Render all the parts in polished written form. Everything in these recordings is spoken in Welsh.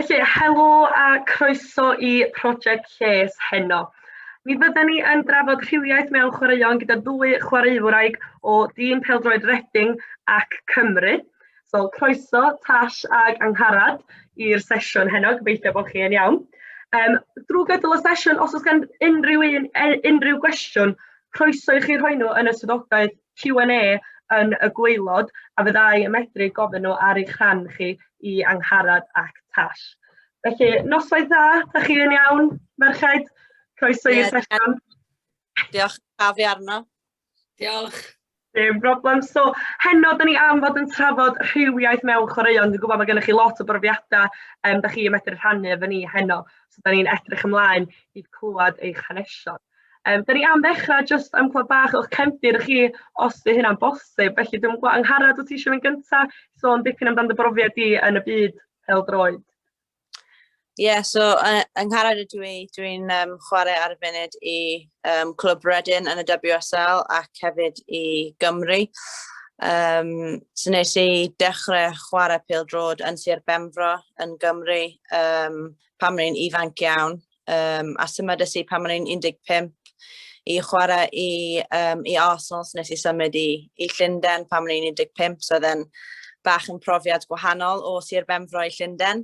Felly, helo a croeso i Prosiect Lles heno. Mi fydden ni yn drafod rhywiaeth mewn chwaraeon gyda ddwy chwaraewraig o dîm pêl-droed Reading ac Cymru. So, croeso Tash ag Angharad i'r sesiwn heno, gobeithio bod chi yn iawn. Drwy gydol y sesiwn, os oes gan unrhyw un unrhyw gwestiwn, croeso i chi rhoi nhw yn y swyddogaeth Q&A yn y gwaelod a fyddai yn medru gofyn nhw ar eich rhan chi i Angharad ac Tash. Felly, noswaith dda, da chi yn iawn, merched? Croeso i'r sesiwn. Diolch, a fi arno. Diolch. Dim broblem. So, heno, da ni am fod yn trafod rhywiaeth mewn chwaraeon. Dwi'n gwybod mae gennych chi lot o brofiadau da chi yn medru rhannu efo ni heno. So, da ni'n edrych ymlaen i clywed eich hanesion. Da ni am ddechrau jyst am clywed bach o'ch cefndir chi, os ydy hynna'n bosib. Felly, dwi'n gwybod, Angharad, wyt ti eisiau mynd gyntaf? Sôn dipyn amdan dy brofiad di yn y byd pêl-droed. Ie, yeah, so Angharad ydw i. Dwi'n chwarae ar y funud i Clwb Reading yn y WSL ac hefyd i Gymru. So nes i dechrau chwarae pêl-droed yn Sir Benfro yn Gymru pan o'n i'n ifanc iawn. A symudais i pan o'n i'n 15 i chwarae i Arsenal, so nes i symud i Llundain pan o'n i'n 15, so oedd e'n bach yn profiad gwahanol o Sir Benfro i Llundain.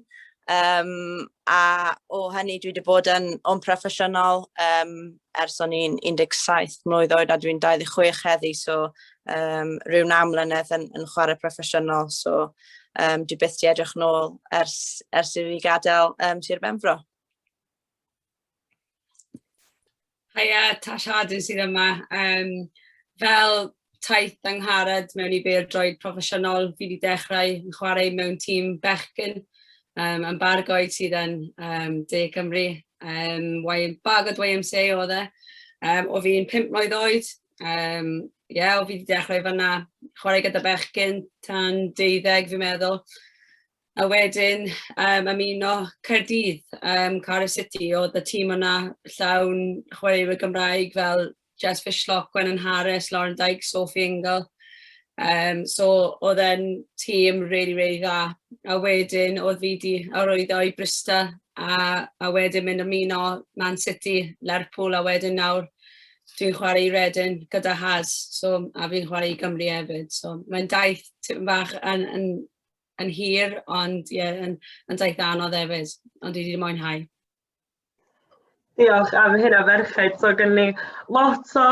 A o hynny dwi wedi bod yn proffesiynol ers o'n i'n 17 mlwydd oed a dwi'n 26 heddi, so rhyw 9 mlynedd yn chwarae proffesiynol, so dwi byth 'di edrych nôl ers i fi gadael Sir Benfro. Haia, Tash Harding sydd yma. Fel taith Angharad mewn i bêl-droed proffesiynol, fi wedi dechrau yn chwarae mewn tîm bechgyn yn Bargoed sydd yn De Cymru. Bargoed YMCA oedd e. O fi'n 5 mlwydd oed. Yeah, o fi wedi dechrau fyna chwarae gyda bechgyn tan 12 fi'n meddwl. A wedyn ymuno Caerdydd, Cardiff City, oedd y tîm yna llawn chwaraewyr Gymraeg fel Jess Fishlock, Gwennan Harris, Lauren Dykes, Sophie Ingle. So oedd e'n tîm really, really dda. A wedyn oedd fi 'di arwyddo i Bristol a wedyn mynd ymuno Man City, Lerpwl, a wedyn nawr dwi'n chwarae i Reading gyda Haz, so, a fi'n chwarae i Gymru hefyd. So mae'n daith tipyn bach yn hir, ond ie, yeah, yn daith anodd hefyd, ond dwi wedi mwynhau. Diolch am hynna, ferched. So gen ni lot o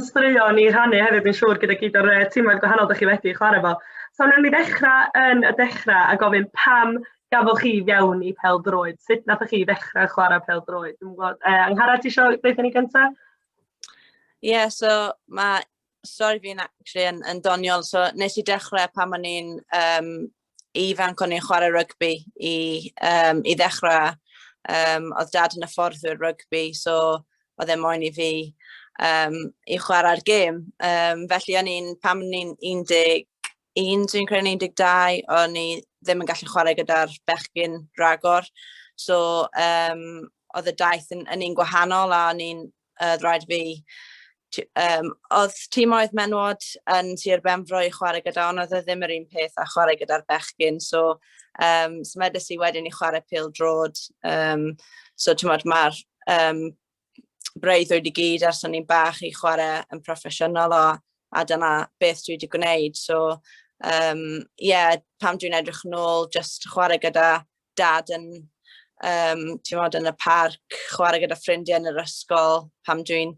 straeon i rhannu hefyd, dwi'n siŵr, gyda gyd o'r timoedd gwahanol ydych chi wedi chwarae fo. So wnawn ni ddechrau yn y dechrau a gofyn pam gafodd chi fewn i pêl-droed? Sut nath chi ddechrau chwarae pêl-droed? Dwi'n gwybod, Angharad, ti eisiau deutha ni gyntaf? Ie, yeah, so mae stori fi'n actually yn doniol. So nes i dechrau pan o'n i'n ifanc, o'n i'n chwarae rygbi i ddechrau. Oedd dad yn hyfforddwr rygbi, so oedd e moyn i fi i chwarae'r gêm. Felly o'n i'n, pan o'n i'n 11, dwi'n credu 12, o'n i ddim yn gallu chwarae gyda'r bechgyn ragor. So oedd y daith yn un gwahanol a o'n i'n rhaid fi oedd tîmoedd menwod yn Sir Benfro i chwarae gyda, ond oedd e ddim yr un peth a chwarae gyda'r bechgyn. So, symudais i wedyn i chwarae pêl-droed. So, ti'n modd, mae'r breuddwyd i gyd ers o'n i'n bach i chwarae yn proffesiynol a dyna beth dwi wedi gwneud. So, yeah, pam dwi'n edrych nôl, just chwarae gyda dad yn, ti'n modd, yn y parc, chwarae gyda ffrindiau yn yr ysgol, pam dwi'n,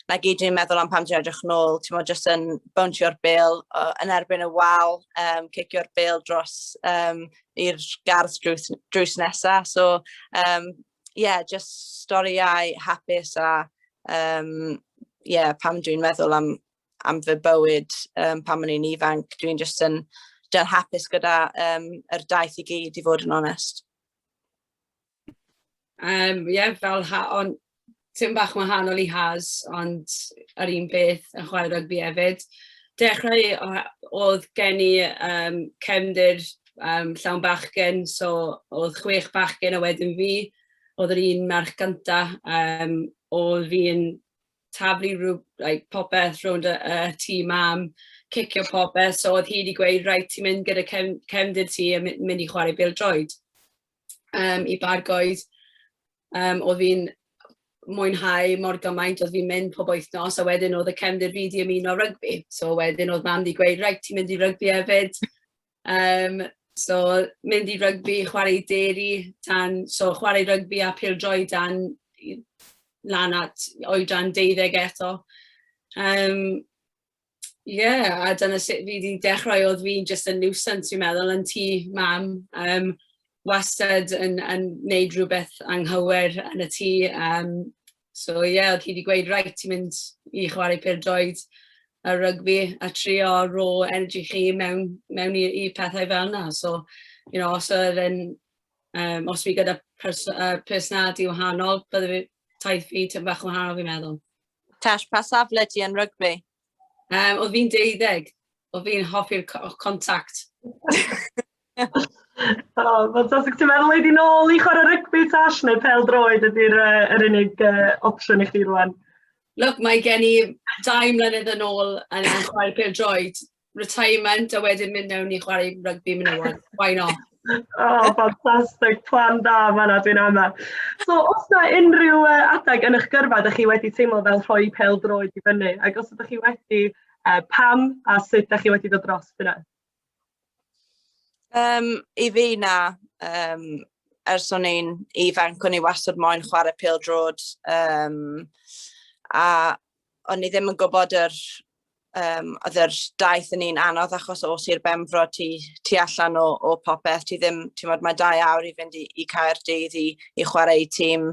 na gyd dwi'n meddwl am pam dwi'n edrych nôl, ti'n modd, just yn bowncio'r bêl yn erbyn y wal, cicio'r bêl dros i'r gardd drws nesa. So, yeah, just storïau hapus a yeah, pam dwi'n meddwl am fy bywyd pan o'n i'n ifanc, dwi'n just yn hapus gyda yr daith i gyd, i fod yn onest. Yeah, fel ha, on, tipyn bach wahanol i Haz, ond yr un peth yn chwarae rygbi hefyd. Dechrau oedd gen i cefndir llawn bachgen, so oedd 6 bachgen a wedyn fi, oedd yr un merch gynta, oedd fi'n taflu rhyw, like, popeth rownd y tŷ mam, cicio popeth, so oedd hi wedi gweud, "Rhaid ti'n mynd gyda cefndir ti a mynd i chwarae bêl-droed." i Bargoed. Oedd fi'n mwynhau mor gymaint, oedd fi'n mynd pob wythnos, a wedyn oedd y cefndir fi 'di ymuno rygbi. So wedyn oedd mam 'di gweud, "Reit, ti'n mynd i rygbi hefyd." So mynd i rygbi, chwarae i Derry, tan, so chwarae rygbi a pêl-droed dan lan at oedran 12 eto. Yeah, a dyna sut fi wedi dechrau. Oedd fi'n just a nuisance, fi'n meddwl, yn tŷ mam. Wastad yn neud rhywbeth anghywir yn y tŷ. So yeah, oedd hi wedi gweud, "Right, ti'n mynd i chwarae pêl-droed a rygbi a trio rho energy chi mewn i pethau fel yna." So, os oedd yn, os fi gyda personality wahanol, bydde fi, taith fi tipyn bach wahanol, fi'n meddwl. Tash, pa safle ti yn rygbi? Oedd fi'n 12. Oedd fi'n hoffi'r contact. Oh, fantastic. Ti'n meddwl ei di nôl i chwarae rygbi, Tash, neu pêl-droed ydy'r yr unig opsiwn i chdi rwan? Look, mae gen i 2 mlynedd yn ôl yn chwarae pêl-droed. Retirement a wedyn mynd mewn i chwarae rygbi menywod. Why not? Oh, fantastic. Plan da fan'na, dwi'n ama. So, os na unrhyw adeg yn eich gyrfa ydych chi wedi teimlo fel rhoi pêl-droed i fyny, ac os ydych chi wedi, pam a sut ydych chi wedi dod dros hynna? I fi na, ers o'n i'n ifanc, o'n i wastad moyn chwarae pêl-droed. A o'n i ddim yn gwybod oedd yr daith yn un anodd achos o Sir Benfro ti allan o popeth, ti ddim, ti'n modd, mae 2 awr i fynd i Caerdydd i chwarae i tîm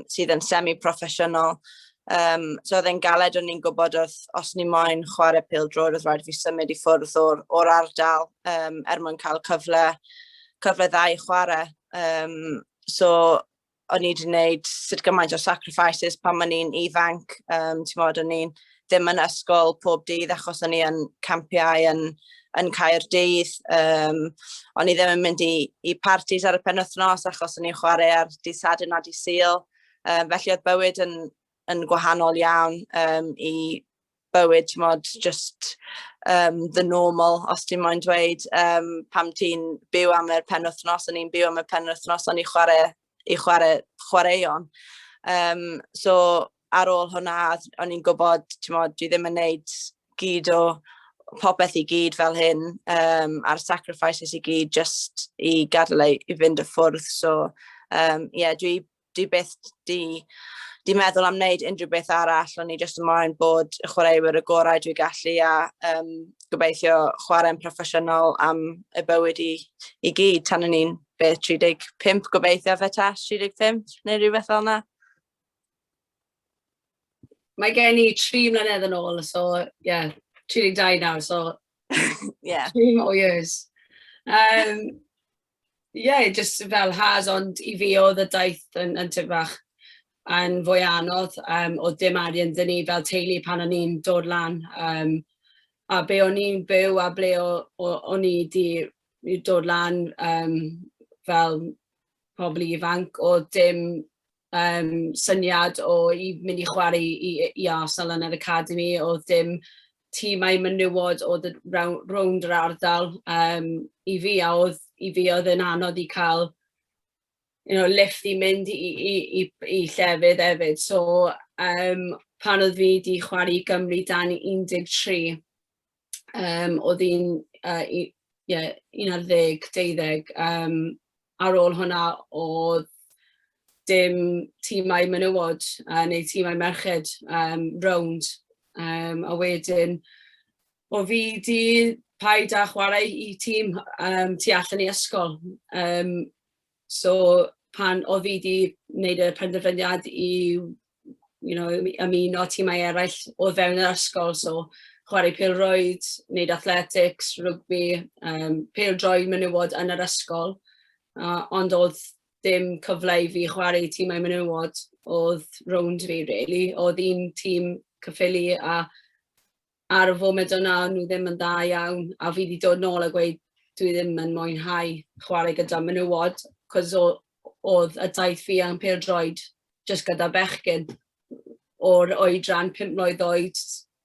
sydd yn semi-proffesiynol. So oedd e'n galed, o'n i'n gwybod oedd os ni moyn chwarae pêl-droed, oedd rhaid i fi symud i ffwrdd o'r ardal er mwyn cael cyfle dda i chwarae. So o'n i wedi gwneud sut gymaint o sacrifices pan o'n i'n ifanc. Ti'n modd, o'n i'n ddim yn ysgol pob dydd achos o'n i yn campiau yn Caerdydd. O'n i ddim yn mynd i parties ar y penwythnos achos o'n i'n chwarae ar dydd Sadwrn a dydd Sul. Felly oedd bywyd yn gwahanol iawn i bywyd, ti'n modd, just the normal, os ti'n moyn dweud, pam ti'n byw am yr penwythnos, o'n i'n byw am y penwythnos, o'n i chwarae, i chwarae chwaraeon. So ar ôl hwnna, o'n i'n gwybod, ti'n modd, dwi ddim yn neud gyd o popeth i gyd fel hyn, a'r sacrifices i gyd just i gadael i fynd y ffwrdd. So, yeah, dwi byth di meddwl am wneud unrhyw beth arall, o'n i jyst yn moyn bod y chwaraewyr y gorau dwi gallu a gobeithio chwarae'n proffesiynol am y bywyd i gyd tan o'n i'n beth 35 gobeithio fe, Tash, 35 neu rhywbeth fel yna. Mae gen i 3 mlynedd yn ôl, so yeah, 32 nawr, so 3 more years. Yeah, just fel has, ond i fi oedd y daith yn tipyn bach yn fwy anodd. Oedd dim arian 'da ni fel teulu pan o'n i'n dod lan. A be o'n i'n byw a ble o'n i 'di dod lan fel pobl ifanc, oedd dim syniad o i mynd i chwarae i Arsenal yn yr academy, oedd dim tîmau menywod oedd rownd yr ardal i fi, a oedd i fi oedd yn anodd i cael lift i mynd i llefydd hefyd. So pan oedd fi wedi chwarae i Gymru dan 13, oedd hi'n yeah, 11, 12, ar ôl hwnna oedd dim tîmau menywod neu tîmau merched rownd. A wedyn, o fi di paid â chwarae i tîm tu allan i ysgol. So pan oedd fi di wneud y penderfyniad i ymuno tîmau eraill o fewn yr ysgol, so chwarae pêl-rwyd, wneud athletics, rygbi, pêl-droed menywod yn yr ysgol, ond oedd dim cyfle i fi chwarae tîmau menywod oedd rownd fi, really. Oedd un tîm Caerffili a ar y foment yna nhw ddim yn dda iawn a fi wedi dod nôl a gweud dwi ddim yn mwynhau chwarae gyda menywod, cos oedd y daith fi am pêl-droed just gyda bechgyn o'r oedran 5 mlwydd oed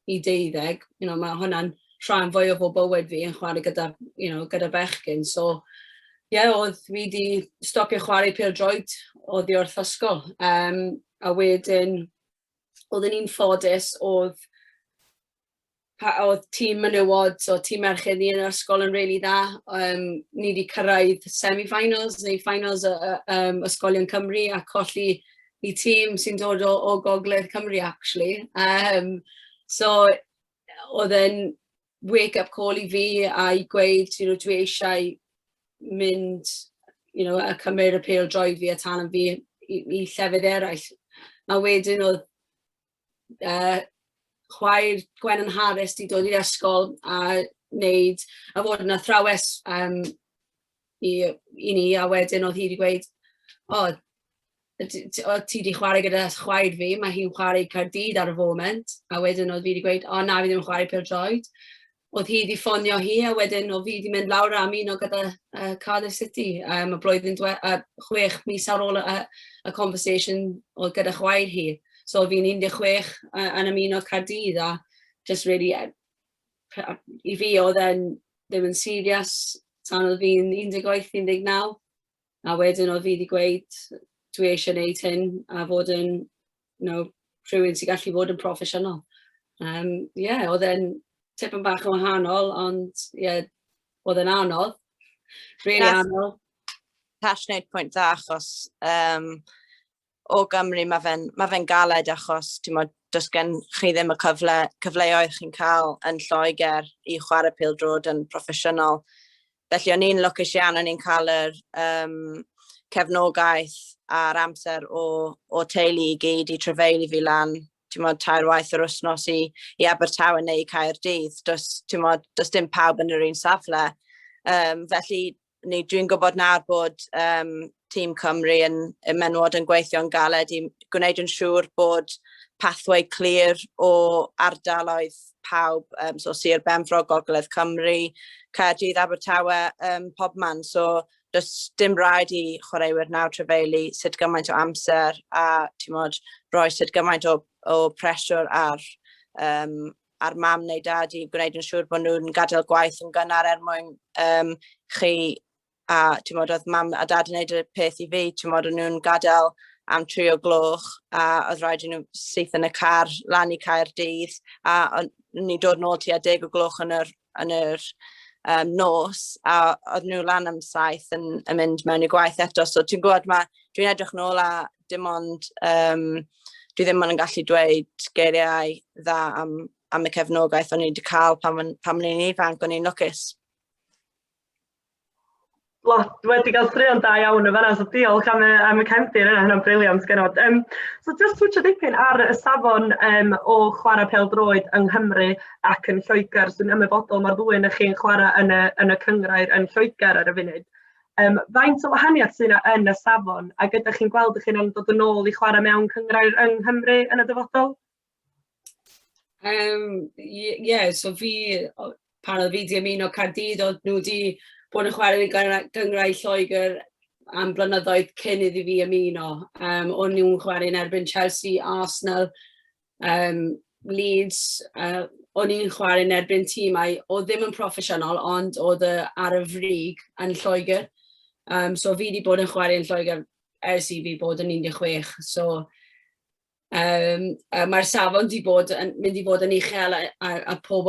i 12. Mae hwnna'n rhan fwy o bywyd fi yn chwarae gyda bechgyn. So Ie, yeah, oedd fi wedi stopio chwarae pêl-droed oddi wrth ysgol. A wedyn, oedden ni'n ffodus, oedd oedd tîm menywod, so tîm merched ni yn yr ysgol yn really dda. Ni wedi cyrraedd semi-finals neu finals ysgolion Cymru a colli i tîm sy'n dod o Gogledd Cymru, actually. So, oedd e'n wake-up call i fi a i gweud, dwi eisiau mynd, a cymryd y pêl droed fi a talent fi i llefydd eraill. A wedyn oedd chwaer Gwennan Harris 'di dod i'r ysgol a wneud, a fod yn athrawes i ni, a wedyn oedd hi wedi gweud, "O, o, ti wedi chwarae gyda chwaer fi, mae hi'n chwarae Caerdydd ar y foment," a wedyn oedd fi wedi gweud, "O na, fi ddim yn chwarae pêl-droed." Oedd hi wedi ffonio hi, a wedyn oedd fi wedi mynd lawr a ymuno gyda Cardiff City y blwyddyn 6 mis ar ôl y conversation oedd gyda chwaer hi. So fi'n 16 yn ymuno Caerdydd a just really, i fi oedd e'n ddim yn serious tan oedd fi'n 18, 19. A wedyn oedd fi wedi gweud, "Dwi eisiau gwneud hyn a fod yn rhywun sy'n gallu fod yn proffesiynol." Yeah, oedd e'n tipyn bach yn wahanol, ond yeah, oedd e'n anodd. Really anodd. Tash wneud pwynt dda achos o Gymru mae fe'n galed achos ti'n does gen chi ddim y cyfleoedd chi'n cael yn Lloegr i chwarae pêl-droed yn proffesiynol. Felly o'n i'n lwcus iawn, o'n i'n cael yr cefnogaeth a'r amser o teulu i gyd i trafeili fi lan, ti'n modd, tair waith yr wythnos i Abertawe neu i Caerdydd. Does, ti'n modd, does dim pawb yn yr un safle. Felly dwi'n gwybod nawr bod tîm Cymru yn menywod yn gweithio'n galed i gwneud yn siŵr bod pathway clir o ardaloedd pawb, so Sir Benfro, Gogledd Cymru, Caerdydd, Abertawe, pobman. So does dim rhaid i chwaraewyr nawr trafeili sut gymaint o amser a, ti'n modd, rhoi sut gymaint o pressure ar mam neu dad i gwneud yn siŵr bod nhw'n gadael gwaith yn gynnar er mwyn chi a, ti'n modd, oedd mam a dad yn gwneud y peth i fi, ti'n modd, o'n nhw'n gadael am 3 o gloch a oedd rhaid i nhw syth yn y car lan i Caerdydd a o'n ni'n dod nôl tua 10 o gloch yn yr nos a oedd nhw lan am 7 yn mynd mewn i gwaith eto. So ti'n gwybod, dwi'n edrych nôl a dim ond, dwi ddim ond yn gallu dweud geiriau dda am y cefnogaeth o'n i wedi cael pan o'n i'n ifanc, o'n i'n lwcus. Lot wedi cael straeon da iawn yn fanna, so diolch am y cefndir yna, hynna'n brilliant, genod. So just twtio dipyn ar y safon o chwarae pêl-droed yng Nghymru ac yn Lloegr, sy'n ymwybodol mae'r ddwy yn chi'n chwarae yn y cynghrair yn Lloegr ar y funud. Faint o wahaniaeth sydd yna yn y safon, ac ydych chi'n gweld eich hunan dod yn ôl i chwarae mewn cynghrair yng Nghymru yn y dyfodol? Yeah, so fi, pan oedd fi 'di ymuno Caerdydd, oedd nhw wedi bod yn chwarae yn gynghrair Lloegr am blynyddoedd cyn iddi fi ymuno. O'n nhw'n chwarae yn erbyn Chelsea, Arsenal, Leeds. O'n i'n chwarae yn erbyn tîmau oedd ddim yn proffesiynol, ond oedd ar y frig yn Lloegr. So fi wedi bod yn chwarae yn Lloegr ers i fi bod yn 16. So mae'r safon di bod yn mynd i fod yn uchel a pob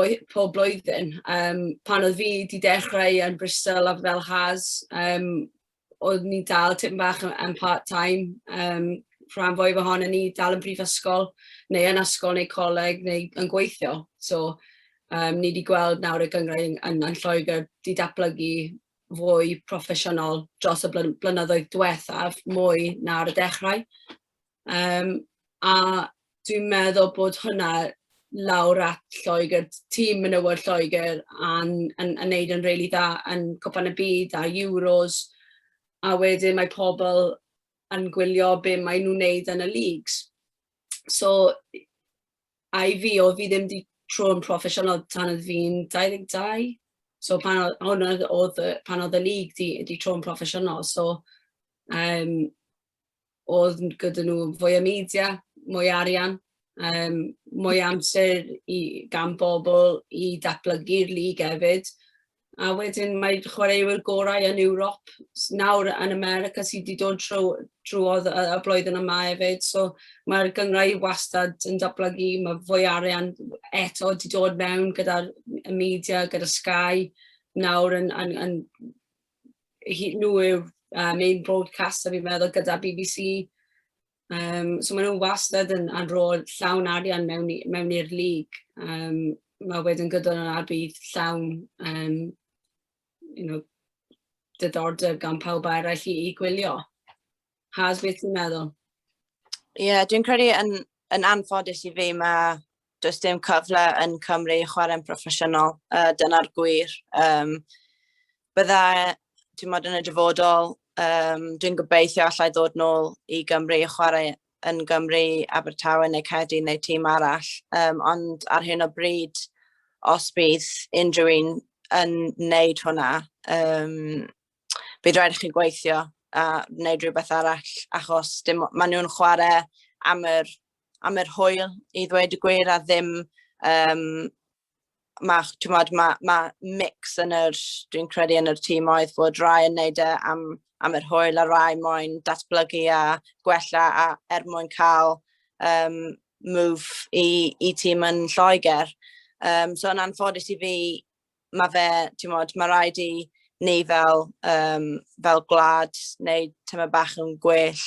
blwyddyn. Pan oedd fi wedi dechrau yn Bristol a fel Has, oedd ni dal tipyn bach yn part-time. Rhan fwyaf ohono ni dal yn brifysgol, neu yn ysgol neu coleg, neu yn gweithio. So, ni wedi gweld nawr y gynghrair yn Lloegr di datblygu fwy proffesiynol dros y blynyddoedd diwethaf, mwy na'r y dechrau. A dwi'n meddwl bod hwnna lawr at Lloegr, tîm menywod Lloegr yn neud yn really dda yn Cwpan y Byd a Euros, a wedyn mae pobl yn gwylio be maen nhw'n neud yn y leagues. So, a i fi, oedd fi ddim wedi troi'n proffesiynol tan oedd fi'n 22. So pan oedd, hwnna oedd, pan oedd y league di troi'n proffesiynol. So, oedd gyda nhw fwy o media, mwy o arian, mwy o amser gan bobl i datblygu'r league hefyd. A wedyn mae chwaraewyr gorau yn Ewrop nawr yn America sydd wedi dod drwodd y blwyddyn yma hefyd. So mae'r gynghrair wastad yn datblygu, mae fwy arian eto wedi dod mewn gyda'r media, gyda Sky nawr yn nhw yw'r main broadcaster fi'n meddwl gyda BBC. So maen nhw wastad yn rhoi llawn arian mewn i'r lig. Mae wedyn gyda nhw bydd llawn diddordeb gan pawb arall i gwylio. Haz, beth ti'n meddwl? Ie, yeah, dwi'n credu yn anffodus i fi, mae does dim cyfle yn Cymru i chwarae'n proffesiynol. Dyna'r gwir. Bydda, ti'n modd, yn y dyfodol, dwi'n gobeithio allai ddod nôl i Gymru i chwarae yn Gymru, Abertawe neu Caerdydd neu tîm arall. Ond ar hyn o bryd, os bydd unrhyw un yn wneud hwnna, bydd rhaid i chi gweithio a wneud rhywbeth arall, achos dim, maen nhw'n chwarae am yr hwyl i ddweud y gwir a ddim mae, t'mod, ma mix yn yr, dwi'n credu yn yr tîmoedd bod rai yn neud e am yr hwyl a rai moyn datblygu a gwella a er mwyn cael move i tîm yn Lloegr. So yn anffodus i fi, mae fe, ti'n modd, mae rhaid i ni fel gwlad wneud tyma bach yn gwell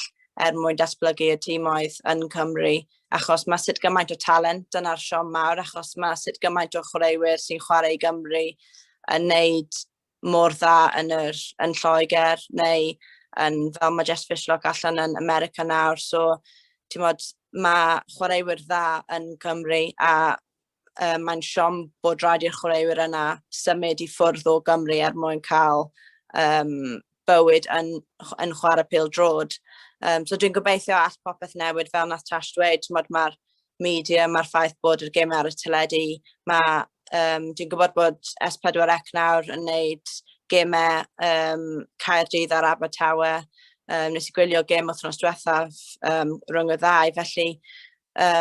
er mwyn datblygu y tîmoedd yn Cymru, achos mae sut gymaint o talent, dyna'r siom mawr, achos mae sut gymaint o chwaraewyr sy'n chwarae i Gymru yn neud mor dda yn Lloegr neu yn fel mae Jess Fishlock allan yn America nawr. So, ti'n modd, mae chwaraewyr dda yn Cymru a mae'n siom bod rhaid i'r chwaraewyr yna symud i ffwrdd o Gymru er mwyn cael bywyd yn chwarae pêl-droed. So dwi'n gobeithio all popeth newid fel nath Tash dweud, mae'r media, mae'r ffaith bod yr gemau ar y teledu, dwi'n gwybod bod S4C nawr yn neud gemau Caerdydd ar Abertawe. Nes i gwylio gêm wythnos diwethaf rhwng y ddau, felly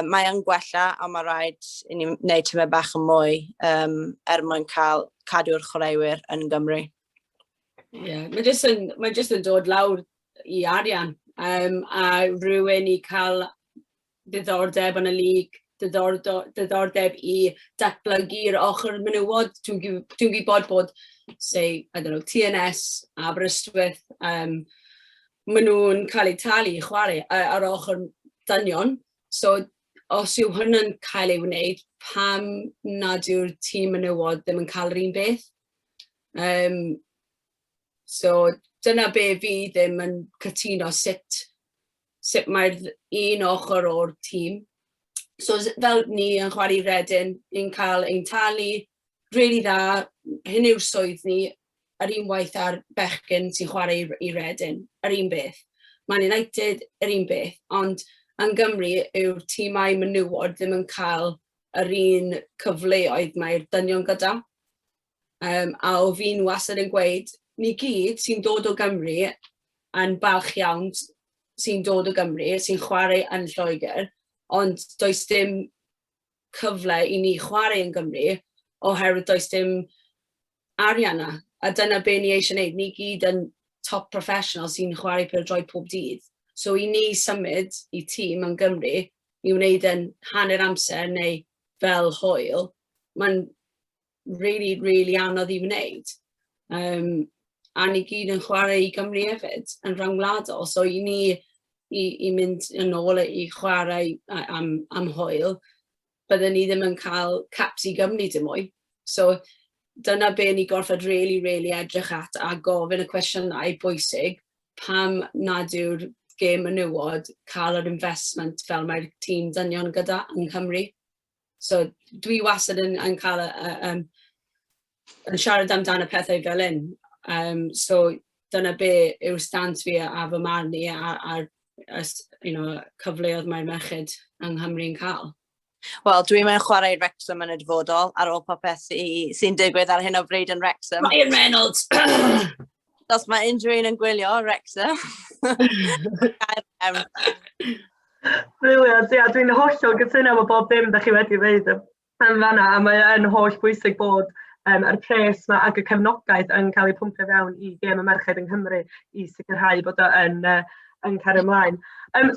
mae yn gwella, ond mae rhaid i ni wneud tymed bach yn mwy er mwyn cael cadw'r chwaraewyr yn Gymru. Ie, yeah, mae jyst yn dod lawr i arian a rhywun i cael diddordeb yn y lig, diddordeb i datblygu'r ochr menywod. Dwi'n gwybod bod, say, I don't know, TNS, Aberystwyth, maen nhw'n cael eu talu i chwarae ar ochr dynion. So, os yw hwnna'n cael ei wneud, pam nad yw'r tîm menywod ddim yn cael yr un beth? So dyna be fi ddim yn cytuno sut mae'r un ochr o'r tîm. So fel ni yn chwarae Redin, ni'n cael ein talu really dda, hyn yw'r swydd ni, yr un waith ar bechgyn sy'n chwarae i Redin, yr un beth. Man United, yr un beth, ond yn Gymru yw'r tîmau menywod ddim yn cael yr un cyfleoedd mae'r dynion gyda. A o fi'n wastad yn gweud, ni gyd sy'n dod o Gymru yn balch iawn sy'n dod o Gymru, sy'n chwarae yn Lloegr, ond does dim cyfle i ni chwarae yn Gymru oherwydd does dim arian 'na. A dyna be ni eisiau gwneud. Ni gyd yn top professional sy'n chwarae pêl-droed pob dydd. So i ni symud i tîm yn Gymru i wneud yn hanner amser neu fel hwyl, mae'n really, really anodd i wneud. A ni gyd yn chwarae i Gymru hefyd, yn rhyngwladol. So i ni i mynd yn ôl i chwarae am hwyl, byddwn ni ddim yn cael caps i Gymru dim mwy. So dyna be ni gorfod really, really edrych at a gofyn y cwestiynau bwysig pam nad yw'r gêm menywod cael yr investment fel mae'r tîm dynion gyda yng Nghymru. So dwi wastad yn cael yn siarad amdano pethau fel hyn. So dyna be yw'r stance fi a fy marn i ar cyfleoedd mae'r merched yng Nghymru'n cael. Wel, dwi'n mynd chwarae i Wrexham yn y dyfodol ar ôl popeth sy'n digwydd ar hyn o bryd yn Wrexham. Ryan Reynolds! Os mae unrhyw un yn gwylio Wrexham. Gair mewn. Brilliant, ia, dwi'n hollol gytuno efo bob dim da chi wedi dweud yn fanna, a mae yn holl bwysig bod yr pres 'ma ag y cefnogaeth yn cael ei pwmpio fewn i gêm y merched yng Nghymru i sicrhau bod o yn cario ymlaen.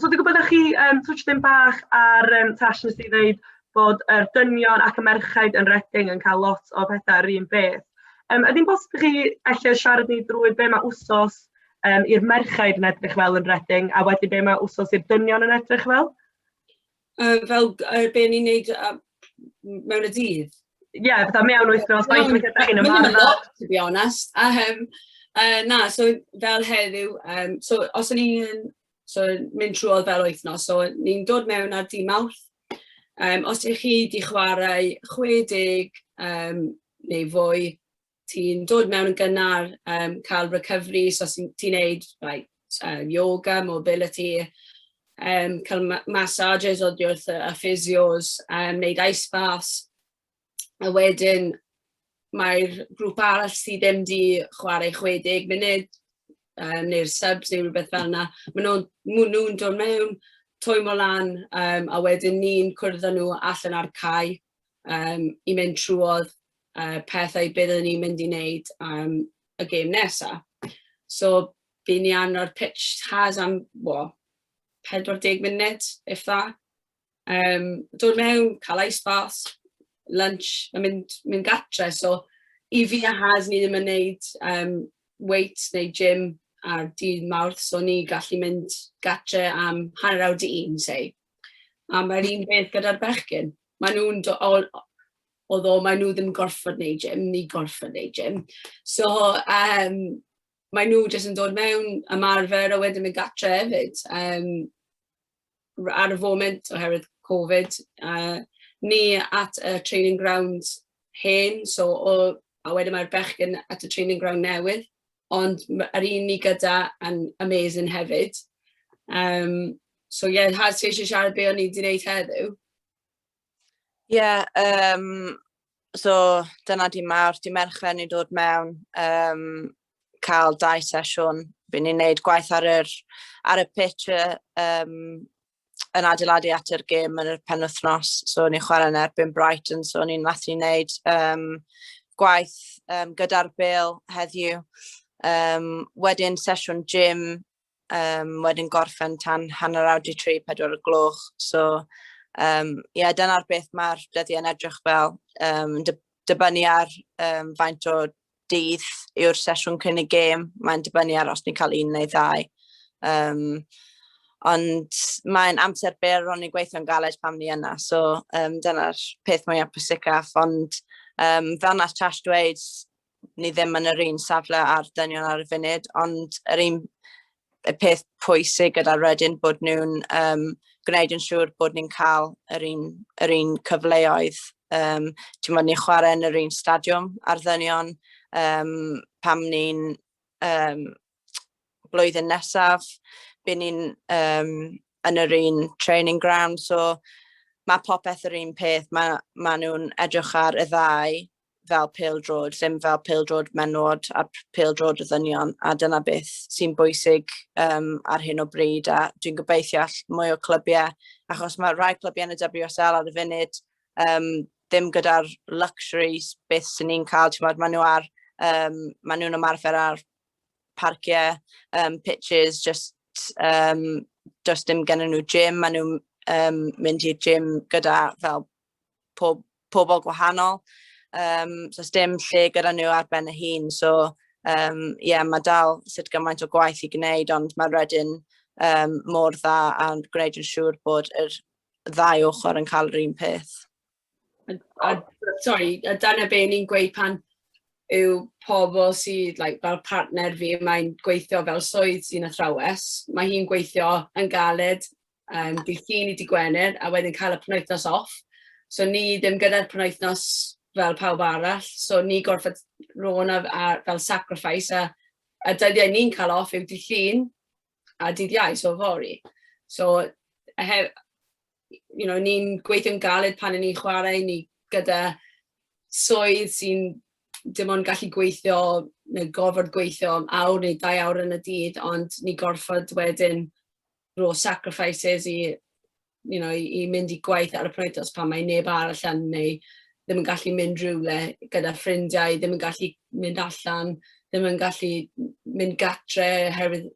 So dwi'n gwybod chi touch dim bach ar Tash, nes i ddeud bod yr dynion ac y merchaid yn Reading yn cael lot o pethau yr un beth. Ydy'n bosib i chi ella siarad ni drwy be mae wsos i'r merchaid yn edrych fel yn Reading a wedyn be mae wsos i'r dynion yn edrych fel? Fel be ni'n neud mewn y dydd? Ie, yeah, fatha mewn wythnos, faint o weithiau ydych chi'n ymarfer? Lot, to be honest. Na, so fel heddiw, so os o'n i'n so, mynd trwodd fel wythnos, so ni'n dod mewn ar dydd Mawrth. Os ydych chi wedi chwarae 60 neu fwy, ti'n dod mewn yn gynnar, cael recovery, so os ti'n neud, like, yoga, mobility, cael massages oddi wrth y physios, neud ice baths, a wedyn mae'r grŵp arall sydd ddim di chwarae 60 munud, neu'r subs neu rhywbeth fel yna, maen nhw'n ma nhw dod mewn, twymo lan, a wedyn ni'n cwrdd â nhw allan ar cae i mynd trwodd pethau byddwn ni'n mynd i wneud y gêm nesaf. So, bydd ni arno'r pitch has am, what, 40 munud, if that. Dod mewn, cael ice baths, lunch, a mynd gatre. So, i fi a Haz, ni ddim yn neud weights neu gym ar dydd Mawrth, so ni gallu mynd gatre am 1:30, say. A mae'r un beth gyda'r bechgyn. Maen nhw'n, although maen nhw ddim gorfod neud gym, ni gorfod neud gym. So, maen nhw jyst yn dod mewn, ymarfer a wedyn mynd gatre hefyd. Ar y foment, oherwydd Covid, ni at y training ground hen, so a wedyn mae'r bechgyn at y training ground newydd, ond yr un ni gyda yn amazing hefyd. So yeah, Haz, ti eisiau siarad be o'n i wedi gwneud heddiw? Ie, yeah, so dyna dydd Mawrth, dydd Mercher ni'n dod mewn, cael dau sesiwn. By ni'n neud gwaith ar y pitch yn adeiladu at yr gêm yn y penwythnos. So ni'n chwarae yn erbyn Brighton, so ni'n nath ni wneud gwaith gyda'r bêl heddiw. Wedyn sesiwn gym, wedyn gorffen tan 2:30, 4 o'r gloch. So, yeah, dyna'r beth mae'r dyddiau'n edrych fel. Dibynnu ar faint o dydd yw'r sesiwn cyn y gêm. Mae'n dibynnu ar os ni'n cael un neu ddau. Ond mae'n amser byr, o'n i'n gweithio'n galed pam ni yna, so dyna'r peth mwyaf pwysicaf. Ond fel nath Tash dweud, ni ddim yn yr un safle ar dynion ar y funud, ond yr un y peth pwysig gyda Reading bod nhw'n gwneud yn siŵr bod ni'n cael yr un cyfleoedd. Ti'n ni'n chwarae yn yr un stadiwm ar ddynion pam ni'n blwyddyn nesaf, by ni'n yn yr un training ground, so mae popeth yr un peth. Mae nhw'n edrych ar y ddau fel pêl-droed, ddim fel pêl-droed menywod a pêl-droed y ddynion, a dyna beth sy'n bwysig ar hyn o bryd, a dwi'n gobeithio all mwy o clybiau, achos mae rhai clybiau yn y WSL ar y funud ddim gyda'r luxuries beth sy'n ni'n cael, ti'n gwbod, maen nhw'n ymarfer ar parciau, pitches, just, does dim gen nhw gym, maen nhw'n mynd i'r gym gyda fel pobl gwahanol. So dim lle gyda nhw ar ben y hun. So yeah, mae dal sut gymaint o gwaith i gwneud, ond mae Reading mor dda a gwneud yn siŵr bod yr ddau ochr yn cael yr un peth. A, sorry, a dyna be ni'n gweud pan yw pobl sydd, like, fel partner fi, mae'n gweithio fel swydd sy'n athrawes. Mae hi'n gweithio yn galed dydd Llun i dydd Gwener a wedyn cael y penwythnos off. So ni ddim gyda'r penwythnos fel pawb arall. So ni gorfod rhoi a fel sacrifice a dyddiau ni'n cael off yw dydd Llun a dydd Iau, so fory. So ni'n gweithio'n galed pan ni'n chwarae, ni gyda swydd sy'n dim ond gallu gweithio neu gorfod gweithio am awr neu 2 awr yn y dydd, ond ni gorfod wedyn rho sacrifices i, you know, i mynd i gwaith ar y penwythnos pan mae neb arall yn neu Ddim yn gallu mynd rhywle gyda ffrindiau, ddim yn gallu mynd allan, ddim yn gallu mynd gatre oherwydd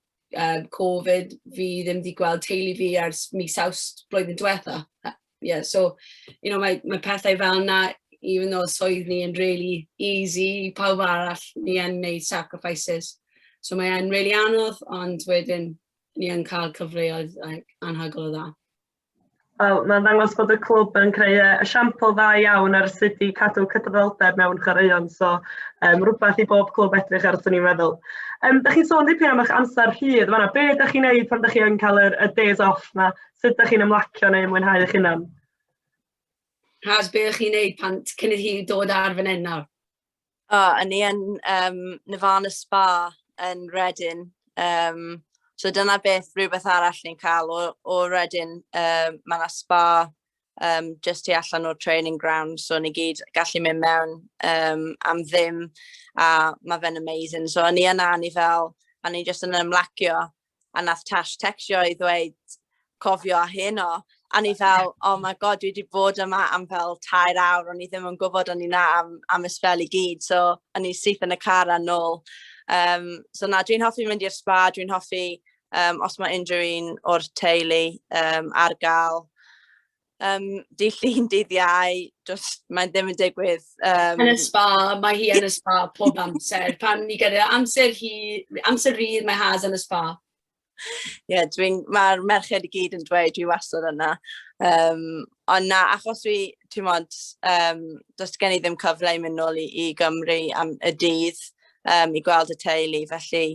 Covid. Fi ddim wedi gweld teulu fi ers mis Awst blwyddyn diwetha. Yeah, so, mae pethau fel yna, even though swydd ni yn really easy, pawb arall, ni yn neud sacrifices. So mae e'n really anodd, ond wedyn ni yn cael cyfleoedd, like, anhygoel o dda. Wel, mae'n ddangos bod y clwb yn creu esiampl dda iawn ar sut i cadw cydraddoldeb mewn chwaraeon, so rhywbeth i bob clwb edrych ar, swn i'n meddwl. Da chi'n sôn dipyn am eich amser rhydd fan'na. Be ydych chi'n neud pan ydych chi yn cael y days off 'na? Sut ydych chi'n ymlacio neu mwynhau eich hunan? Has, be ydych chi'n neud pan cyn i chi dod ar fan hyn nawr? O, o'n i yn Nirvana Spa yn Reading. So dyna beth, rhywbeth arall ni'n cael o Reading. Mae yna spa just tu allan o'r training ground, so ni gyd gallu mynd mewn am ddim, a mae fe'n amazing. So o'n i yna, ni fel, a ni just yn ymlacio, a nath Tash textio i ddweud cofio a heno. A ni fel, "Oh my God, dwi wedi bod yma am fel 3 awr, o'n i ddim yn gwybod o'n i na am y sbel i gyd." So, o'n i syth yn y car a nôl. So na, dwi'n hoffi mynd i'r spa, dwi'n hoffi os mae unrhyw un o'r teulu ar gael. Dydd Llun, dydd Iau, just, mae'n ddim yn digwydd. Yn y spa, mae hi yn y spa pob amser. Pan ni gyda amser hi, amser rhydd, mae Haz yn y spa. Ie, yeah, mae'r merched i gyd yn dweud dwi wastad yna. Ond na, achos dwi, ti'n mod, does gen i ddim cyfle i mynd nôl i Gymru am y dydd i gweld y teulu, felly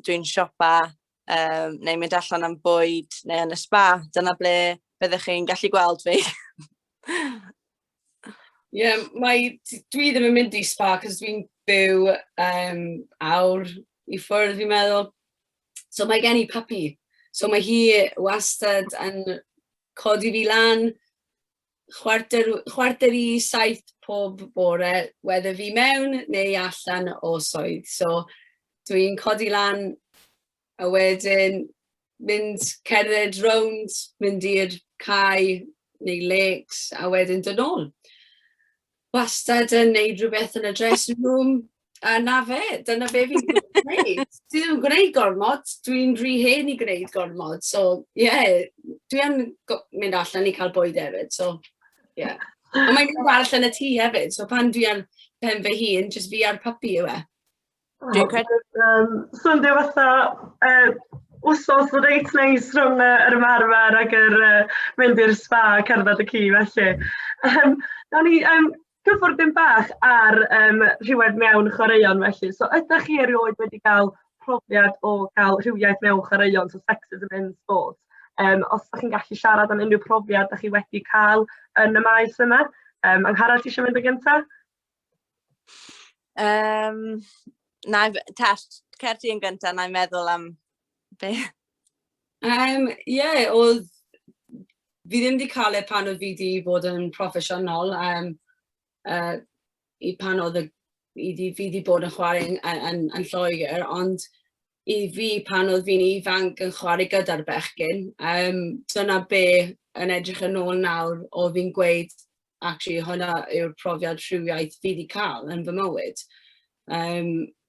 dwi'n siopa neu mynd allan am bwyd neu yn y spa. Dyna ble byddwch chi'n gallu gweld fi. Ie, yeah, dwi ddim yn mynd i spa cos dwi'n byw awr i ffwrdd, fi'n meddwl. So mae gen i puppy. So mae hi wastad yn codi fi lan 6:45 pob bore, whether fi mewn neu allan o swydd. So dwi'n codi lan a wedyn mynd cerdded rownd, mynd i'r cae neu lakes a wedyn dod nôl. Wastad yn neud rhywbeth yn y dressing room a na fe, dyna be fi'n gwneud. Dwi ddim yn gwneud gormod, dwi'n rhy hen i gwneud gormod, so ie, dwi yn mynd allan i cael bwyd hefyd, so ie. Yeah. Ond mae'n mynd arall yn y tŷ hefyd, so pan dwi ar pen fy hun, just fi a'r puppy yw e. Dwi'n credu. Swndio fatha wsos reit neis rhwng yr ymarfer ac yr mynd i'r spa a cerdded y ci felly. Nawn ni cyffwrdd dim bach ar rhywedd mewn chwaraeon felly. So ydych chi erioed wedi cael profiad o gael rhywiaeth mewn chwaraeon, so sexism in sport? Os ydych chi'n gallu siarad am unrhyw profiad ydych chi wedi cael yn y maes yma. Angharad, ti eisiau mynd yn gyntaf? Na, Tash, cer ti yn gyntaf, na i meddwl am be. Yeah, oedd fi ddim wedi cael e pan oedd fi wedi bod yn proffesiynol. I pan oedd y, i di, fi wedi bod yn chwarae yn Lloegr, ond i fi pan oedd fi'n ifanc yn chwarae gyda'r bechgyn, dyna be yn edrych yn ôl nawr oedd fi'n gweud, actually hwnna yw'r profiad rhywiaeth fi wedi cael yn fy mywyd.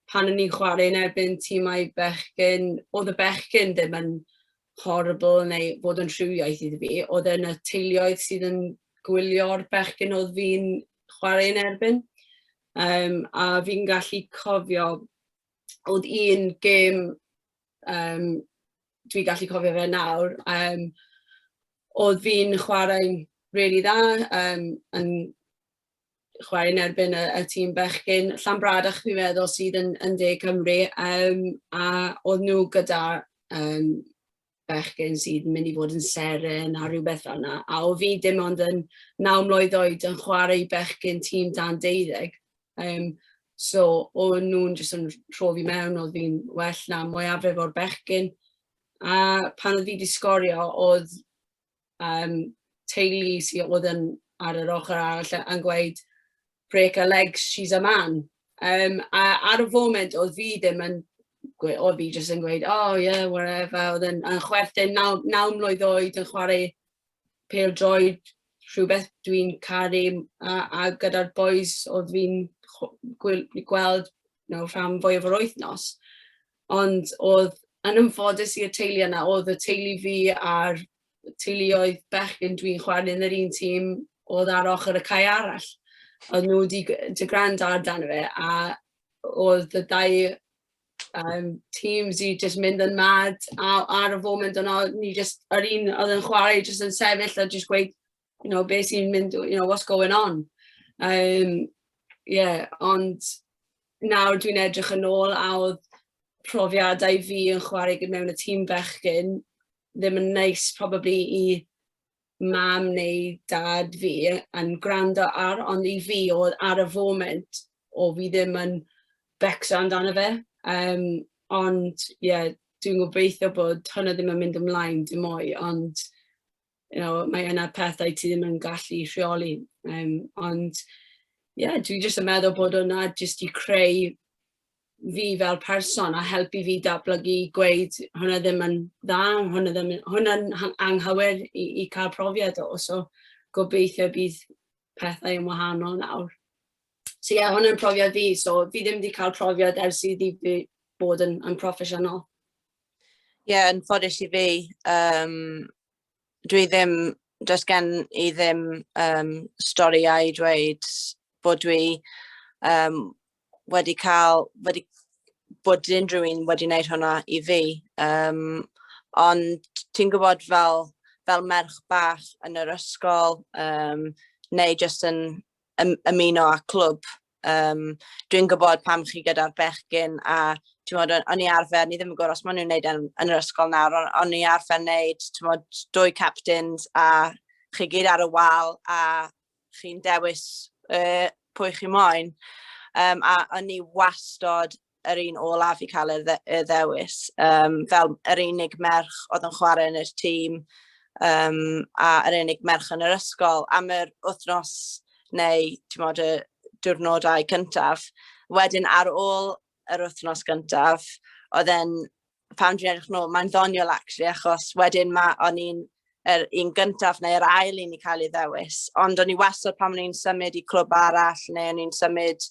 Pan o'n i'n chwarae yn erbyn tîmau bechgyn, oedd y bechgyn ddim yn horrible neu fod yn rhywiaeth iddi fi, oedd yn y teuluoedd sydd yn gwylio'r bechgyn oedd fi'n chwarae yn erbyn. A fi'n gallu cofio, oedd un gêm, dwi'n gallu cofio fe nawr, oedd fi'n chwarae'n really dda, yn chwarae yn erbyn y tîm bechgyn Llanbradach, fi'n meddwl, sydd yn De Cymru, a oedd nhw gyda bechgyn sydd yn mynd i fod yn seren a rhywbeth fel yna. A oedd fi dim ond yn 9 mlwydd oed yn chwarae i bechgyn tîm dan 12. So o'n nhw'n jyst yn rho fi mewn, oedd fi'n well na mwyafrif o'r bechgyn. A pan oedd fi wedi sgorio, oedd teulu sydd oedd yn ar yr ochr arall yn gweud, "Break her legs, she's a man." A ar y foment oedd fi ddim yn, oedd fi jyst yn gweud, "Oh yeah, whatever." Oedd yn chwerthin, 9 mlwydd oed yn chwarae pêl-droed. rhywbeth dwi'n caru a gyda'r boys oedd fi'n gweld rhan fwyaf o'r wythnos. Ond oedd yn anffodus i'r teulu yna, oedd y teulu fi a'r teuluoedd bechgyn dwi'n chwarae yn yr un tîm oedd ar ochr y cae arall. Oedd nhw wedi gwrando amdano fe a oedd y ddau teams i just mynd yn mad a ar y foment yna ni just, yr un oedd yn chwarae just yn sefyll a just gweud, beth sy'n mynd, what's going on. Yeah, ond nawr dwi'n edrych yn ôl a oedd profiadau fi yn chwarae mewn y tîm bechgyn ddim yn neis probably i mam neu dad fi yn gwrando ar, ond i fi oedd ar y foment o fi ddim yn becso amdano fe. Ond ie, yeah, dwi'n gobeithio bod hwnna ddim yn mynd ymlaen dim mwy, ond mae yna pethau ti ddim yn gallu rheoli. Ond ie, yeah, dwi jyst yn meddwl bod hwnna jyst i creu fi fel person a helpu fi datblygu gweud hwnna ddim yn dda, hwnna ddim, hwnna'n anghywir i cael profiad o. So gobeithio bydd pethau yn wahanol nawr. So ie, yeah, hwnna'n profiad fi. So fi ddim wedi cael profiad ers iddi fi bod yn proffesiynol. Ie, yeah, yn ffodus i fi, dwi ddim, does gen i ddim storiau i dweud bod dwi wedi cael, wedi bod unrhyw un wedi wneud hwnna i fi. Ond ti'n gwybod fel merch bach yn yr ysgol, neu jyst yn ymuno â clwb, dwi'n gwybod pam chi gyda'r bechgyn a ti'n gwybod, o'n i arfer, ni ddim yn gwybod os maen nhw'n gwneud yn yr ysgol nawr, ond o'n i arfer wneud, ti'n gwybod, dwy captains a chi gyd ar y wal a chi'n dewis pwy chi moyn. A o'n i wastod yr un olaf i cael y ddewis, fel yr unig merch oedd yn chwarae yn y tîm a yr unig merch yn yr ysgol am yr wythnos neu ti'n gwybod, y diwrnodau cyntaf. Wedyn ar ôl yr wythnos gyntaf, oedd e'n, pan dwi'n edrych nôl, mae'n ddoniol actually, achos wedyn o'n i'n yr un gyntaf neu yr ail un i cael ei ddewis. Ond o'n i wastad pan o'n i'n symud i clwb arall neu o'n i'n symud,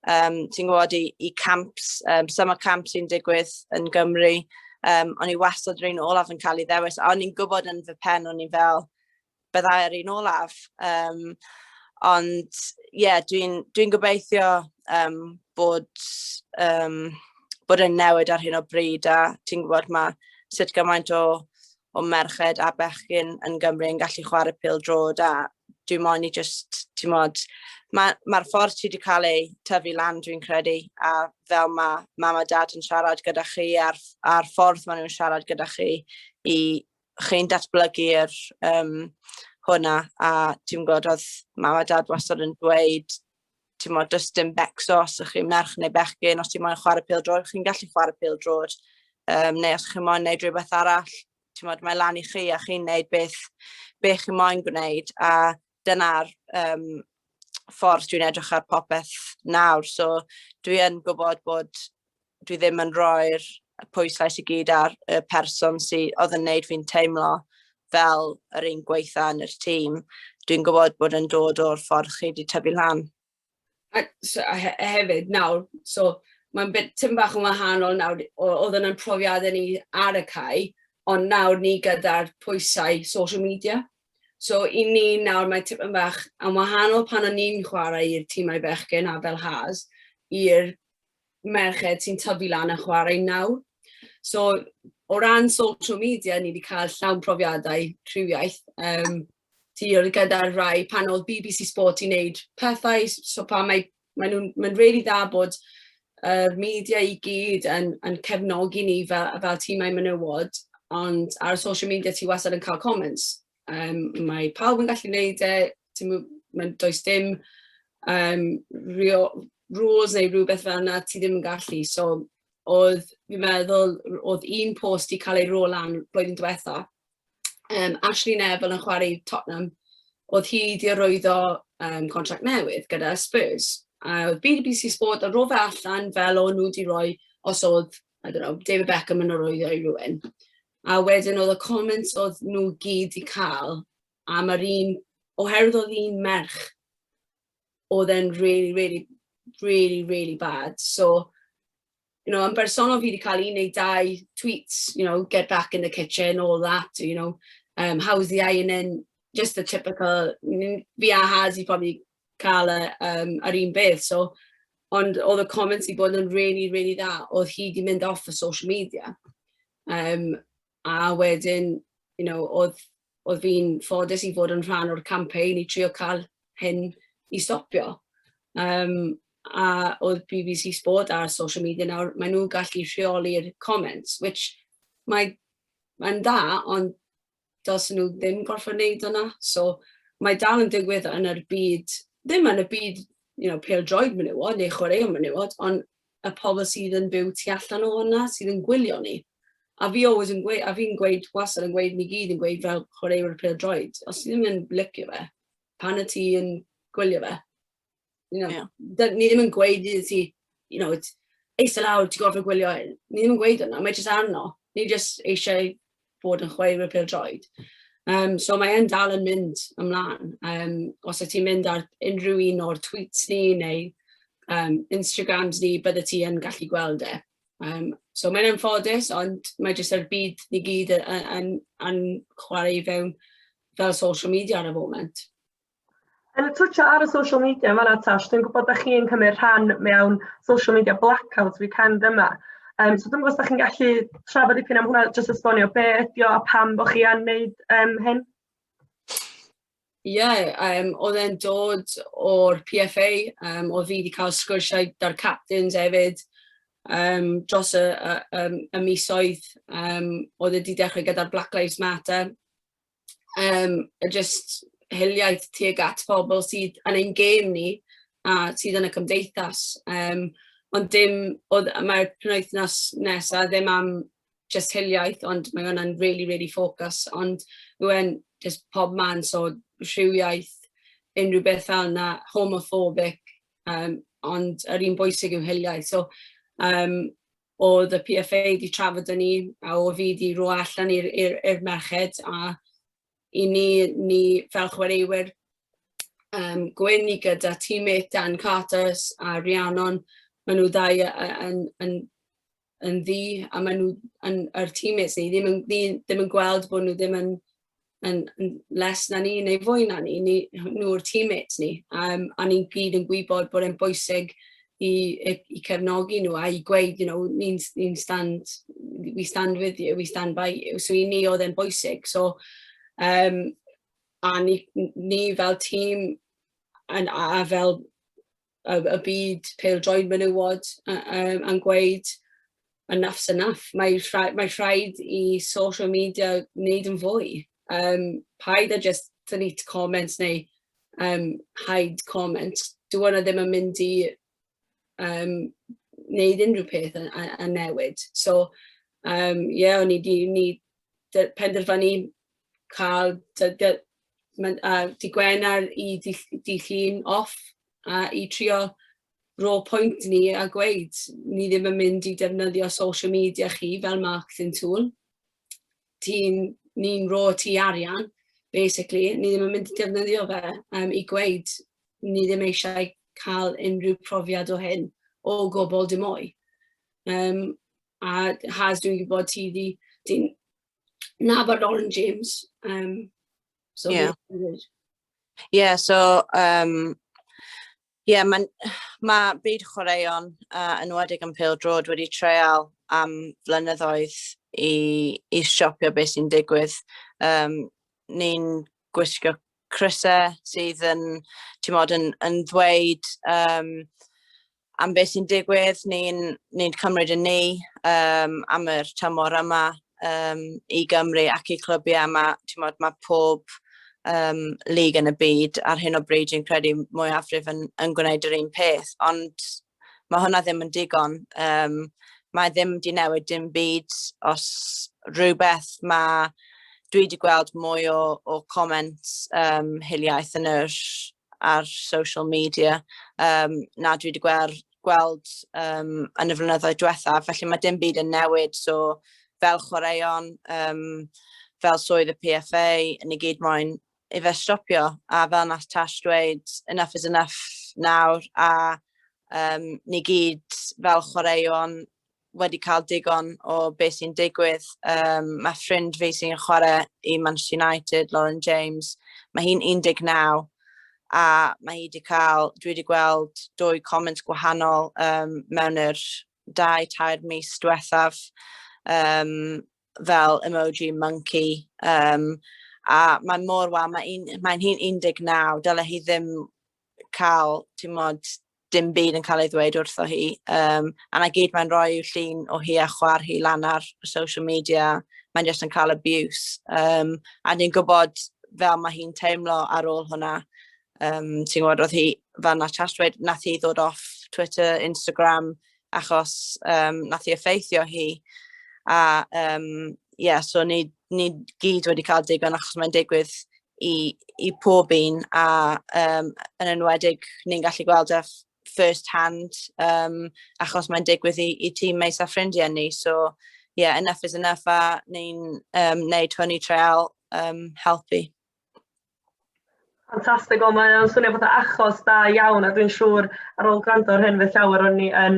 ti'n gwybod, i camps, summer camps sy'n digwydd yn Gymru, o'n i wastad yr un olaf yn cael ei ddewis. A o'n i'n gwybod yn fy pen, o'n i fel, byddai'r un olaf. Ond ie, yeah, dwi'n dwi gobeithio bod yn newid ar hyn o bryd a ti'n gwybod mae sut gymaint o merched a bechgyn yn Gymru yn gallu chwarae pêl-droed a dwi'n moyn i just, ti'n modd, mae'r ffordd ti wedi cael ei tyfu lan dwi'n credu a fel mae mam a dad yn siarad gyda chi a'r ffordd maen nhw'n siarad gyda chi i chi'n datblygu'r hwnna a ti'n gwybod oedd mam a dad wastad yn dweud ti'n modd, does dim becso os ydych chi'n merch neu bechgyn, os ti'n moyn chwarae pêl-droed, chi'n gallu chwarae pêl-droed, neu os chi'n moyn neud rhywbeth arall, ti'n modd, mae lan i chi a chi'n neud beth chi'n moyn gwneud, a dyna'r ffordd dwi'n edrych ar popeth nawr, so dwi yn gwybod bod dwi ddim yn rhoi'r pwyslais i gyd ar y person sydd oedd yn neud fi'n teimlo fel yr un gweitha yn yr tîm. Dwi'n gwybod bod yn dod o'r ffordd chi wedi tyfu lan. A, so, a hefyd nawr, so mae'n bit tym bach yn wahanol nawr, oedd yna'n profiadau ni ar y cae, ond nawr ni gyda'r pwysau social media. So i ni nawr mae tipyn bach yn wahanol pan o'n ni'n chwarae i'r tîmau bechgyn a fel Has, i'r merched sy'n tyfu lan yn chwarae nawr. So o ran social media, ni wedi cael llawn profiadau rhywiaeth. Ti oedd gyda'r rai pan oedd BBC Sport i wneud pethau, so pan mae nhw'n, mae'n really dda bod yr media i gyd yn cefnogi ni fel tîmau menywod, ond ar social media ti wastad yn cael comments. Mae pawb yn gallu gwneud e, does dim rules neu rhywbeth fel yna, ti ddim yn gallu. So oedd, fi'n meddwl, oedd un post i cael ei rôl lan blwyddyn diwetha. Ashley Neville yn chwarae i Tottenham, oedd hi wedi arwyddo contract newydd gyda Spurs. A oedd BBC Sport yn rho fe allan fel o'n nhw wedi rhoi os oedd, I don't know, David Beckham yn arwyddo i rhywun. A wedyn oedd y comments oedd nhw gyd i cael am yr un Oherwydd oedd un merch, oedd e'n really, really, really, really bad. So, yn bersonol fi wedi cael un neu dau tweets, "Get back in the kitchen," all that, "How's the ironing?" Just the typical, fi a Haz i probably cael yr un beth, so, ond oedd y comments i bod yn really, really dda, oedd hi di mynd off y social media. A wedyn, oedd fi'n ffodus i fod yn rhan o'r campaign i trio cael hyn i stopio. A oedd BBC Sport ar social media nawr, maen nhw'n gallu rheoli'r comments, which mae'n dda, ond dylsen nhw ddim gorfod wneud hwnna. So mae dal yn digwydd yn yr byd, ddim yn y byd pêl-droed menywod neu chwaraeon menywod, ond y pobl sydd yn byw tu allan o hwnna, sydd yn gwylio ni. A fi always yn gweud, a fi'n gweud, wastad yn gweud, ni gyd yn gweud fel chwaraewyr pêl-droed, os ti ddim yn licio fe, pan y ti yn gwylio fe? Ni ddim yn gweud i ti, eistedd lawr, ti'n gorfod gwylio hyn. Ni ddim yn gweud hwnna, mae jyst arno. Ni jyst eisiau bod yn chwaraewyr pêl-droed. So mae e'n dal yn mynd ymlaen. Os y ti'n mynd ar unrhyw un o'r tweets ni neu Instagrams ni, bydde ti yn gallu gweld e. So mae'n anffodus, ond mae jyst yr byd ni gyd yn chwarae i fewn fel social media ar y foment. Yn y twtio ar y social media fan'na, Tash, dwi'n gwybod da chi'n cymryd rhan mewn social media blackout weekend yma. So dwi'n gwybod os da chi'n gallu trafod dipyn am hwnna, jyst esbonio be ydi o a pam bod chi yn neud hyn? Ie, yeah, oedd e'n dod o'r PFA, oedd fi wedi cael sgwrsiau 'da'r captains hefyd dros y misoedd. Oedd e wedi dechrau gyda'r Black Lives Matter. Just hiliaeth tuag at pobl sydd yn ein gêm ni a sydd yn y cymdeithas. Ond dim, oedd, mae'r penwythnos nesaf ddim am just hiliaeth, ond mae hwnna'n really, really focus. Ond yw e'n just pob man, so rhywiaeth, unrhyw beth fel yna, homophobic, ond yr un bwysig yw hiliaeth. So, oedd y PFA wedi trafod â ni, a o fi wedi rhoi allan i'r merched, a i ni fel chwaraewyr gwyn i gyda teammate Dan Carter a Rhiannon, maen nhw ddau yn ddu, a maen nhw yn, yr teammates ni ddim yn gweld bod nhw ddim yn less na ni neu fwy na ni, nhw'r teammates ni. A ni'n gyd yn gwybod bod e'n bwysig i cefnogi nhw a i gweud, ni'n stand, we stand with you, we stand by you. So i ni oedd e'n bwysig. So, a ni fel tîm a fel y byd pêl-droed menywod yn gweud enough's enough. Mae rhaid i social media wneud yn fwy. Paid a just delete comments neu hide comments. Dyw hwnna ddim yn mynd i wneud unrhyw peth yn newid. So, yeah, o'n i di ni penderfynu cael dy Gwener i dy Llun off a i trio ro pwynt ni a gweud ni ddim yn mynd i defnyddio social media chi fel marketing tool. Ni'n ro ti arian, basically, ni ddim yn mynd i defnyddio fe i gweud ni ddim eisiau cael unrhyw profiad o hyn o gwbl dim mwy. A Haz, dwi'n gwybod ti di, ti'n nabod Lauren James. So Yeah, so yeah, mae ma byd chwaraeon, yn enwedig yn pêl-droed, wedi treial am flynyddoedd i stopio beth sy'n digwydd. Ni'n gwisgo crysau sydd yn, ti'n mod, yn ddweud am beth sy'n digwydd. Ni'n cymryd y ni am yr tymor yma i Gymru ac i clybiau. Mae, ti'n mod, mae pob lig yn y byd ar hyn o bryd, dwi'n credu, mwyafrif yn gwneud yr un peth, ond mae hwnna ddim yn digon. Mae ddim wedi newid dim byd. Os rhywbeth, mae dwi wedi gweld mwy o comments hiliaeth yn yr ar social media na dwi wedi gweld yn y flynyddoedd diwethaf, felly mae dim byd yn newid. So fel chwaraeon, fel swydd y PFA, ni gyd moyn i fe stopio, a fel nath Tash dweud, enough is enough nawr, a ni gyd fel chwaraeon wedi cael digon o beth sy'n digwydd. Mae ffrind fi sy'n chwarae i Manchester United, Lauren James, mae hi'n 19 a mae hi wedi cael, dwi wedi gweld dwy comment gwahanol mewn yr 2, 3 mis diwethaf, fel emoji monkey, a mae mor wael, mae'n hi'n 19, dyle hi ddim cael, ti'n mod, dim byd yn cael ei ddweud wrtho hi. A na gyd mae'n rhoi yw llun o hi a chwaer hi lan ar social media, mae'n jyst yn cael abuse. A ni'n gwybod fel mae hi'n teimlo ar ôl hwnna. Ti'n gwybod, oedd hi, fel na Tash dweud, nath hi ddod off Twitter, Instagram, achos nath hi effeithio hi. A yeah, so ni gyd wedi cael digon achos mae'n digwydd i pob un a yn enwedig ni'n gallu gweld e first hand achos mae'n digwydd i teammates a ffrindiau ni. So yeah, enough is enough a ni'n neud hwn i treial helpu. Ffantastig, o, mae'n swnio fatha achos da iawn a dwi'n siŵr ar ôl gwrando ar hyn fydd llawer o'n ni yn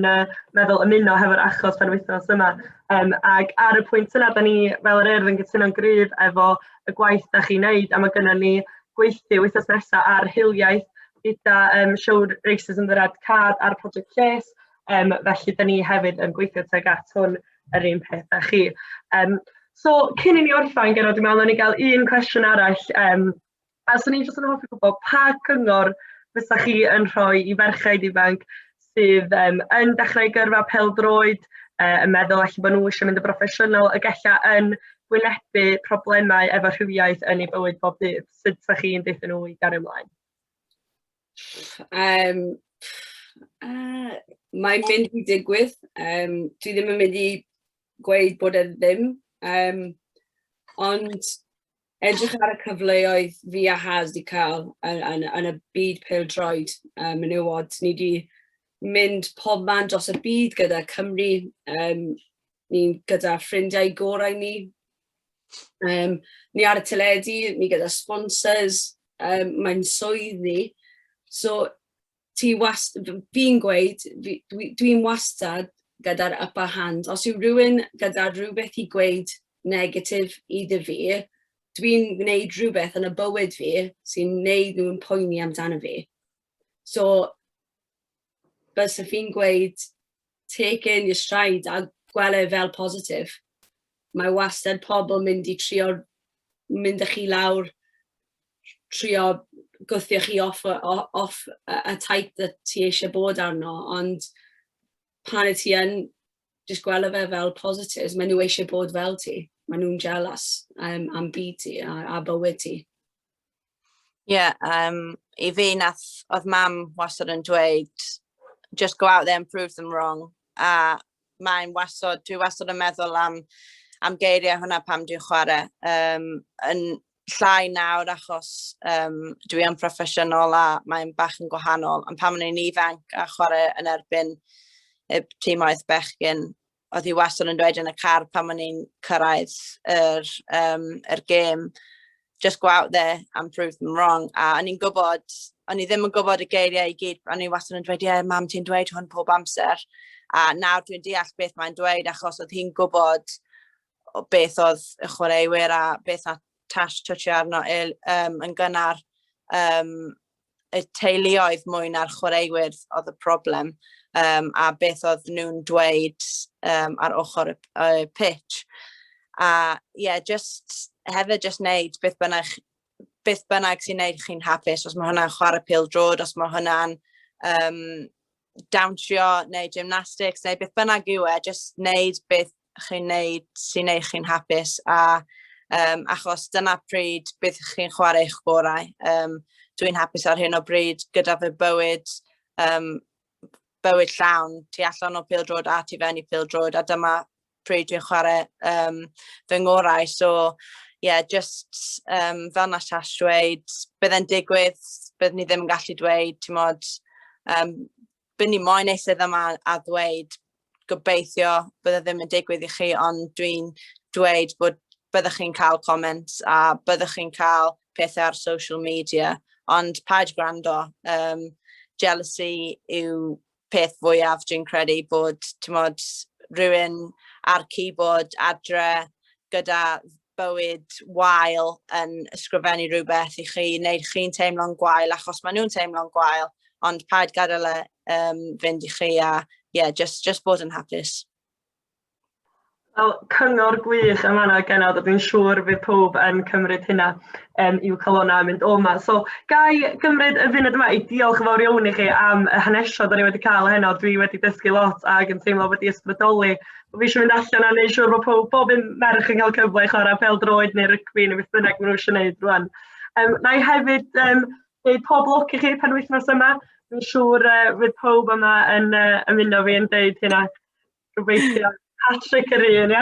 meddwl ymuno hefo'r achos penwythnos yma. Ac ar y pwynt yna, da ni fel yr Urdd yn cytuno'n gryf efo y gwaith da chi'n neud, a mae gynnon ni gweithdy wythnos nesaf ar hiliaeth gyda Show Racism the Red Card a'r Project Lles, felly da ni hefyd yn gweithio tuag at hwn yr un peth â chi. So cyn i ni orffen, Gero, dwi'n meddwl nawn ni gael un cwestiwn arall. A swn i'n jyst yn hoffi gwybod pa cyngor fysa chi yn rhoi i ferched ifanc sydd yn dechrau gyrfa pêl-droed, yn meddwl alle bod nhw eisiau mynd yn broffesiynol, ac ella yn wynebu problemau efo rhywiaeth yn eu bywyd bob dydd. Sut sa chi'n deutha nhw i gario ymlaen? Mae'n mynd i digwydd. Dwi ddim yn mynd i gweud bod e ddim. Ond edrych ar y cyfleoedd fi a Haz di cael yn y byd pêl-droed menywod. Ni di mynd pob man dros y byd gyda Cymru. Ni'n gyda ffrindiau gorau ni. Ni ar y teledu, ni gyda sponsors, mae'n swydd ni. So, fi'n gweud, dwi'n wastad gyda'r upper hand. Os yw rhywun gyda rhywbeth i gweud negatif iddo fi, dwi'n gwneud rhywbeth yn y bywyd fi sy'n gwneud nhw'n poeni amdano fi. So, bysa fi'n gweud, take in your stride a gweld e fel positif. Mae wastad pobl mynd i trio mynd â chi lawr, trio gwthio chi off y taith that ti eisiau bod arno, ond pan y ti yn just gweld e fel positives, maen nhw eisiau bod fel ti. Maen nhw'n jealous am byd ti a bywyd ti. Ie, yeah, i fi nath, oedd mam wastad yn dweud, "Just go out there and prove them wrong." A mae'n wastad, dwi wastad yn meddwl am geiriau hwnna pam dwi'n chwarae. Yn llai nawr achos dwi yn proffesiynol a mae'n bach yn gwahanol. Ond pan o'n i'n ifanc a chwarae yn erbyn y tîmoedd bechgyn, oedd hi wastad yn dweud yn y car pan o'n i'n cyrraedd yr gêm, "Just go out there and prove them wrong." A o'n i'n gwybod, o'n i ddim yn gwybod y geiriau i gyd, o'n i wastad yn dweud, "Ie, yeah, mam, ti'n dweud hwn pob amser." A nawr dwi'n deall beth mae'n dweud, achos oedd hi'n gwybod o beth oedd y chwaraewyr a beth na Tash touchio arno yn gynnar, y teuluoedd mwy na'r chwaraewyr oedd y problem a beth oedd nhw'n dweud ar ochr y pitch. A ie, yeah, just hefyd just wneud beth bynnag sy'n neud chi'n hapus, os mae hwnna'n chwarae pêl-droed, os mae hwnna'n dawnsio neu gymnastics neu beth bynnag yw e, just wneud beth chi'n neud sy'n neud chi'n hapus a achos dyna pryd bydd chi'n chwarae eich gorau. Dwi'n hapus ar hyn o bryd gyda fy bywyd, bywyd llawn, tu allan o pêl-droed a tu fewn i pêl-droed, a dyma pryd dwi'n chwarae fy ngorau. So, yeah, just fel na Tash dweud, bydd e'n digwydd, bydd ni ddim yn gallu dweud, ti'n mod, bydd ni moyn eistedd yma a ddweud gobeithio bydd e ddim yn digwydd i chi, ond dwi'n dweud bod byddwch chi'n cael comments a byddwch chi'n cael pethau ar social media, ond paid gwrando. Jealousy yw peth fwyaf dwi'n credu bod, timod, rhywun ar keyboard adre gyda bywyd wael yn ysgrifennu rhywbeth i chi, wneud chi'n teimlo'n gwael achos maen nhw'n teimlo'n gwael, ond paid gadael e fynd i chi a yeah, just bod yn hapus. Wel, cyngor gwych yn fan'na genod, a dwi'n siŵr fydd pawb yn cymryd hynna i'w calonnau a mynd o 'ma. So, ga i gymryd y funud yma i diolch yn fawr iawn i chi am y hanesion da ni wedi cael heno. Dwi wedi dysgu lot ac yn teimlo wedi ysbrydoli. Fi eisiau mynd allan a neud siŵr bod pob, bob un merch yn cael cyfle i chwarae pêl-droed neu rygbi neu beth bynnag maen nhw eisiau gwneud rwan. Na i hefyd dweud pob lwc i chi penwythnos yma. Dwi'n siŵr fydd pawb yma yn ymuno fi yn deud hynna. Gobeithio. Hat-trick yr un, ie?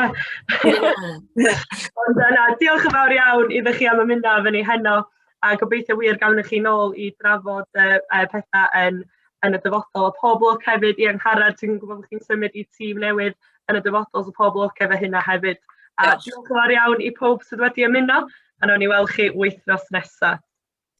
Ond na, diolch yn fawr iawn iddo chi am ymuno efo ni heno, a gobeithio wir gawn ni chi nôl i drafod pethau yn y dyfodol. A pob lwc hefyd i Angharad, ti'n gwybod bod chi'n symud i tîm newydd yn y dyfodol, so pob lwc efo hynna hefyd. A diolch yn fawr iawn i pawb sydd wedi ymuno, a nawn ni weld chi wythnos nesaf.